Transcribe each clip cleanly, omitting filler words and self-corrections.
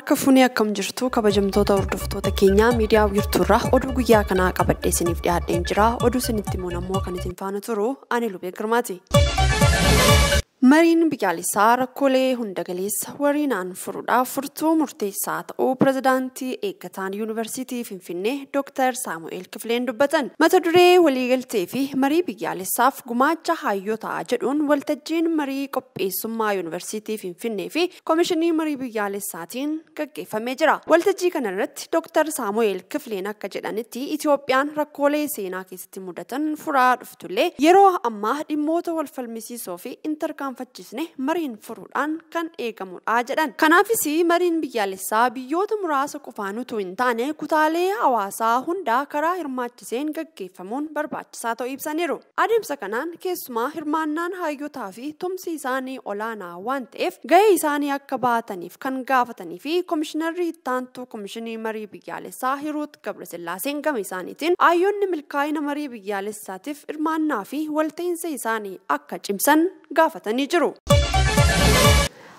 Harka fuunee akkam jirtu kabajamtoota hordoftoota keenyaa miidiyaa wiirtuurraa oduu guyyaa kanaa qabadhee isiniif dhiyaadheen jira. Oduu isinitti himuun ammoo kan isin faana turu ani Lubee Girmaati. Mariin biyyaalessaa rakkoolee hunda galeessa wariinaan furuudhaaf furtuu murteessaa ta'uu pirezidaantii eeggataan Yuunivarsiitii Finfinnee Dr. Saamu'eel Kifileen dubbatan. Mata duree waliigaltee fi marii biyyaalessaaf gumaacha hayyotaa jedhuun waltajjiin marii qopheessummaa Yuunivarsiitii Finfinnee fi Komishinii Marii Biyyaalessaatiin gaggeeffamee jira. Waltajjii kanarratti Dr. Saamu'eel Kifileen akka jedhanitti Itoophiyaan rakkoolee seenaa keessatti mudatan furaa dhuftullee yeroo ammaa dhimmoota wal falmisiisoo fi facchisne mariin furuudhaan kan eegamudha jedhan. Kanaafis mariin biyyaalessaa biyyoota muraasa qofaan utuu hin taane kutaalee hawaasaa hundaa karaa hirmaachiseen gaggeeffamuun barbaachisaa ta'uu ibsaniiru. Adeemsa kanaan keessumaa hirmaannaan hayyotaa fi tumsi isaanii olaanaa waan ta'eef gahee isaanii akka baataniif kan gaafatanii fi komishinarri ittaantuu komishinii marii biyyaalessaa Hiruut Gabrasillaaseen gama isaaniitiin hayyoonni milkaa'ina marii biyyaalessaatiif hirmaannaa fi walta'iinsa isaanii akka cimsan gaafatanii jiru.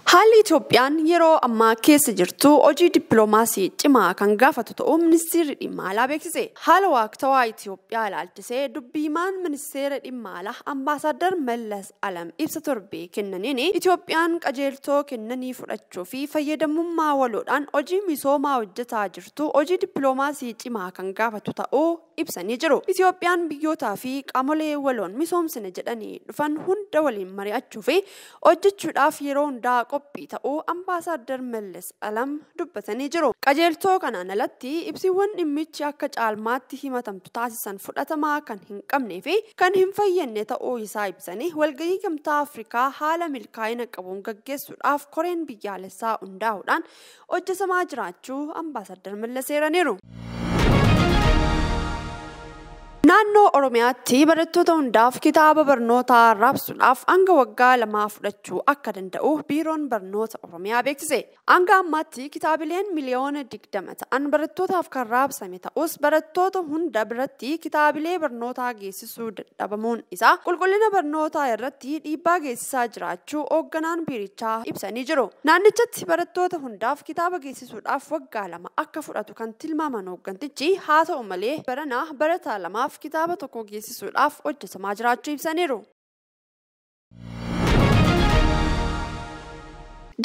Haalli Itoophiyaan yeroo ammaa keessa jirtu hojii dippiloomaasii cimaa kan gaafatu ta'uu ministeerri dhimma alaa beeksise. Haala waqtawaa Itoophiyaa ilaalchisee dubbiimaan ministeera dhimma alaa Ambaasaddar Mallas Alam ibsa torbee kennaniin Itoophiyaan qajeeltoo kennanii fudhachuu fi fayyadamummaa waloodhaan hojii misoomaa hojjetaa jirtu hojii dippiloomaasii cimaa kan gaafatu ta'uu ibsanii jiru. Itoophiyaan biyyootaa fi qaamolee waloon misoomsine jedhanii dhufan hunda waliin mari'achuu fi hojjechuudhaaf yeroo hundaa qophii ta'uu Ambaasaddar Mallas Alam dubbatanii jiru. Qajeeltoo kanaan alatti ibsiiwwan dhimmichi akka caalmaatti himatamtu taasisan fudhatamaa kan hin qabnee fi kan hin fayyadne ta'uu isaa ibsanii walgahii gamtaa Afrikaa haala milkaa'ina qabuun gaggeessuudhaaf koreen biyyaalessaa hundaa'uudhaan hojjetamaa jiraachuu Ambaasaddar Mallas eeraniiru. Naannoo Oromiyaatti barattoota hundaaf kitaaba barnootaa raabsuudhaaf hanga waggaa 2 fudhachuu akka danda'u Biiroon Barnoota Oromiyaa beeksise. Hanga ammaatti kitaabileen miliyoona 20 ta'an barattootaaf kan raabsame ta'us barattoota hunda biratti kitaabilee barnootaa geessisuu dadhabamuun isaa qulqullina barnootaa irratti dhiibbaa geessisaa jiraachuu hoogganaan biirichaa ibsanii jiru. Naannichatti barattoota hundaaf kitaaba geessisuudhaaf waggaa 2 akka fudhatu kan tilmaaman hooggantichi haa ta'u malee baranaa barataa 2 kitaaba tokko geessisuudhaaf hojjetamaa jiraachuu ibsaniiru.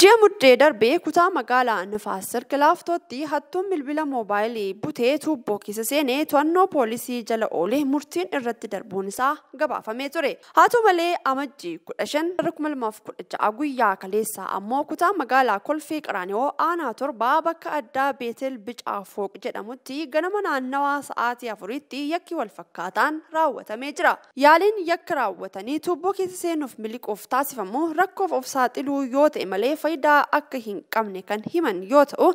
Ji'a muddee darbee kutaa magaalaa Nifaas Sirkilaaftootti hattuun bilbila moobaayilii butee tuubboo keessa seenee to'annoo poolisii jala oolee murtiin irratti darbuun isaa gabaafamee ture. Haa ta'u malee amajjii 15 2016 guyyaa kaleessaa ammoo kutaa magaalaa Kolfee Qaraani'oo aanaa 7 bakka addaa Beetel Bicaa Fooq jedhamutti ganama naannawaa sa'aatii 4tti yakki wal fakkaataan raawwatamee jira. Yaaliin yakka raawwatanii tuubboo keessa seenuuf miliquuf taasifamu rakkoof of saaxiluu yoo ta'e malee faayidaa akka hin qabne kan himan yoo ta'u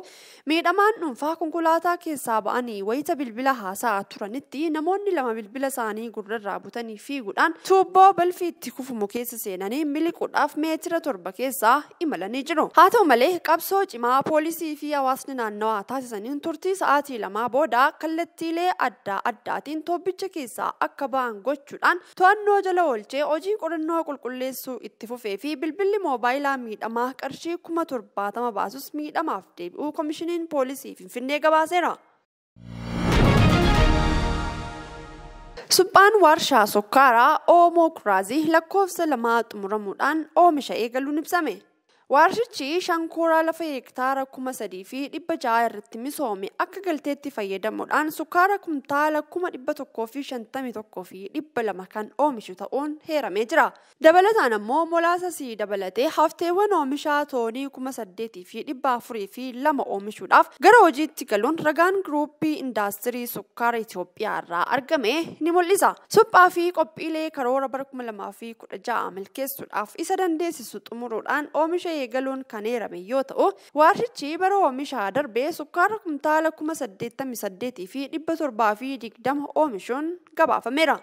miidhamaan dhuunfaa konkolaataa keessaa ba'anii wayita bilbila haasa'aa turanitti namoonni 2 bilbila isaanii gurrarraa butanii fiiguudhaan tuubboo balfi itti kufumu keessa seenanii miliquudhaaf meetira 7 keessaa imalanii jiru. Haa ta'u malee qabsoo cimaa poolisii fi hawaasni naannawaa taasisaniin turtii sa'aatii 2 booda kallattiilee adda addaatiin toobbicha keessaa akka ba'an gochuudhaan to'annoo jala oolchee hojii qorannoo qulqulleessuu itti fufee fi bilbilli moobaayilaa miidhamaa qarshii 70,000 baasus miidhamaaf deebi'uu Komishiniin Poolisii Finfinnee gabaaseera. Suphaan warshaa sukkaaraa Oomoo Kuraazii lakkoofsa 2 xumuramuudhaan oomisha eegaluun ibsame. Warshichi shankooraa lafa hektaara 3,600 irratti misoome akka galteetti fayyadamuudhaan sukkaara kumtaala 151,200 kan oomishu ta'uun heeramee jira. Dabalataan ammoo molaasasii dabalatee hafteewwan oomishaa toonii 8,402 oomishuudhaaf gara hojiitti galuun ragaan giruuppii indaastirii sukkaara Itoophiyaa irraa argame ni mul'isa. Suphaa fi qophiilee karoora bara 2016 milkeessuudhaaf isa dandeessisu xumuruudhaan oomisha eegaluun kan eerame yoo ta'u warshichi bara oomishaa darbee sukkaara kumtaala 88,720 oomishuun gabaafameera.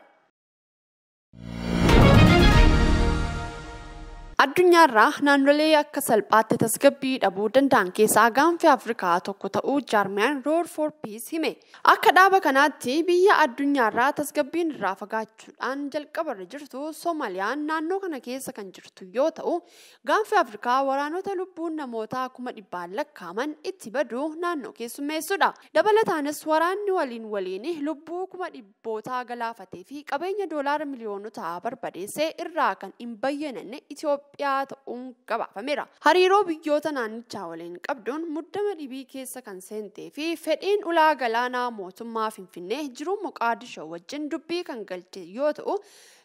Addunyaarraa naannolee akka salphaatti tasgabbii dhabuu danda'an keessaa gaanfi Afrikaa tokko ta'uu jaarmiyaan Road for Peace hime. Akka dhaaba kanaatti biyya addunyaarraa tasgabbiin irraa fagaachuudhaan jalqabarra jirtu Soomaaliyaan naannoo kana keessa kan jirtu yoo ta'u, gaanfi Afrikaa waraanota lubbuun namootaa 100,000 lakkaa'aman itti badu naannoo keessummeessudha. Dabalataanis waraanni waliin waliin lubbuu 100,000 galaafatee fi qabeenya doolaara miliyoonotaa barbadeessee irraa kan hin bayyananne Itoophiyaa ta'uun gabaafameera. Hariiroo biyyoota naannichaa waliin qabduun muddama dhibii keessa kan seentee fi fedhiin ulaa galaanaa mootummaa Finfinnee jiru Moqaadishoo wajjin dubbii kan galche yoo ta'u,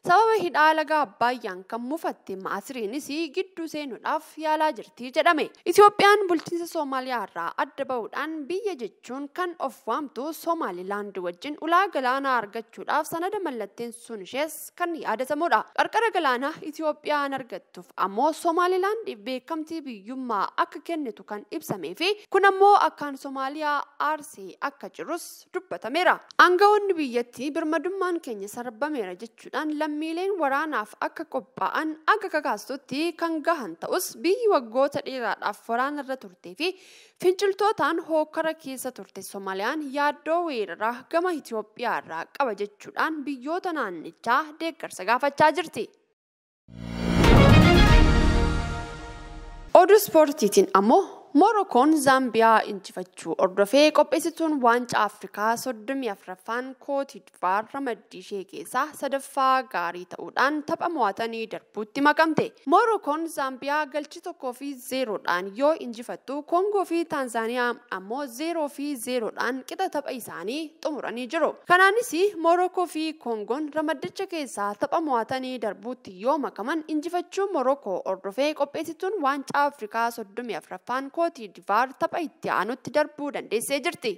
sababa hidhaa laga Abbayyaan kan mufatte Maasiriinis gidduu seenuudhaaf yaalaa jirti jedhame. Itoophiyaan bulchiinsa Soomaaliyaa irraa adda bahuudhaan biyya jechuun kan of waamtu Somaalilaand wajjin ulaa galaanaa argachuudhaaf sanada mallatteessuun ishees kan yaadatamudha. Qarqara galaanaa Itoophiyaan argattuuf ammoo Somaalilaand beekamtii biyyummaa akka kennitu kan ibsamee fi kun ammoo akkaan Somaaliyaa aarsee akka jirus dubbatameera. Aangawoonni biyyattii birmadummaan keenya sarbameera jechuudhaan lammiileen waraanaaf akka qophaa'an akka kakaastutti kan gahan ta'us biyyi waggoota dheeraadhaaf waraanarra turtee fi finciltootaan hokkara keessa turte Soomaaliyaan yaaddoo weeraraa gama Itoophiyaa irraa qaba jechuudhaan biyyoota naannichaa deeggarsa gaafachaa jirti. Oduu ispoortiitiin ammoo Morokoon Zaambiyaa injifachuu hordofee qopheessituun waancaa Afrikaa 34ffaan Kootidivaar ramaddii ishee keessaa sadaffaa gaarii ta'uudhaan tapha mo'atanii darbuutti makamte. Morokoon Zaambiyaa galchii 1-0dhaan yoo injifattu, Koongoo fi Taanzaaniyaa ammoo 0-0dhaan qixa tapha isaanii xumuranii jiru. Kanaanis Morokoo fi Koongoon ramaddicha keessaa tapha mo'atanii darbuutti yoo makaman injifachuu Morokoo hordofee qopheessituun waancaa Afrikaa 34ffaan Kootidivaar tapha itti aanutti darbuu dandeessee jirti.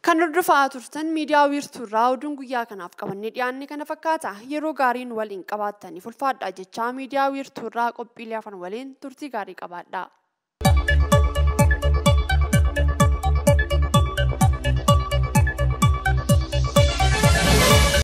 Kan hordofaa turtan miidiyaa wiirtuurraa oduun guyyaa kanaaf qabannee dhiyaanne kana fakkaata. Yeroo gaariin waliin qabaattaniif ulfaadhaa jechaa miidiyaa wiirtuurraa qophiilee hafan waliin turtii gaarii qabaadhaa.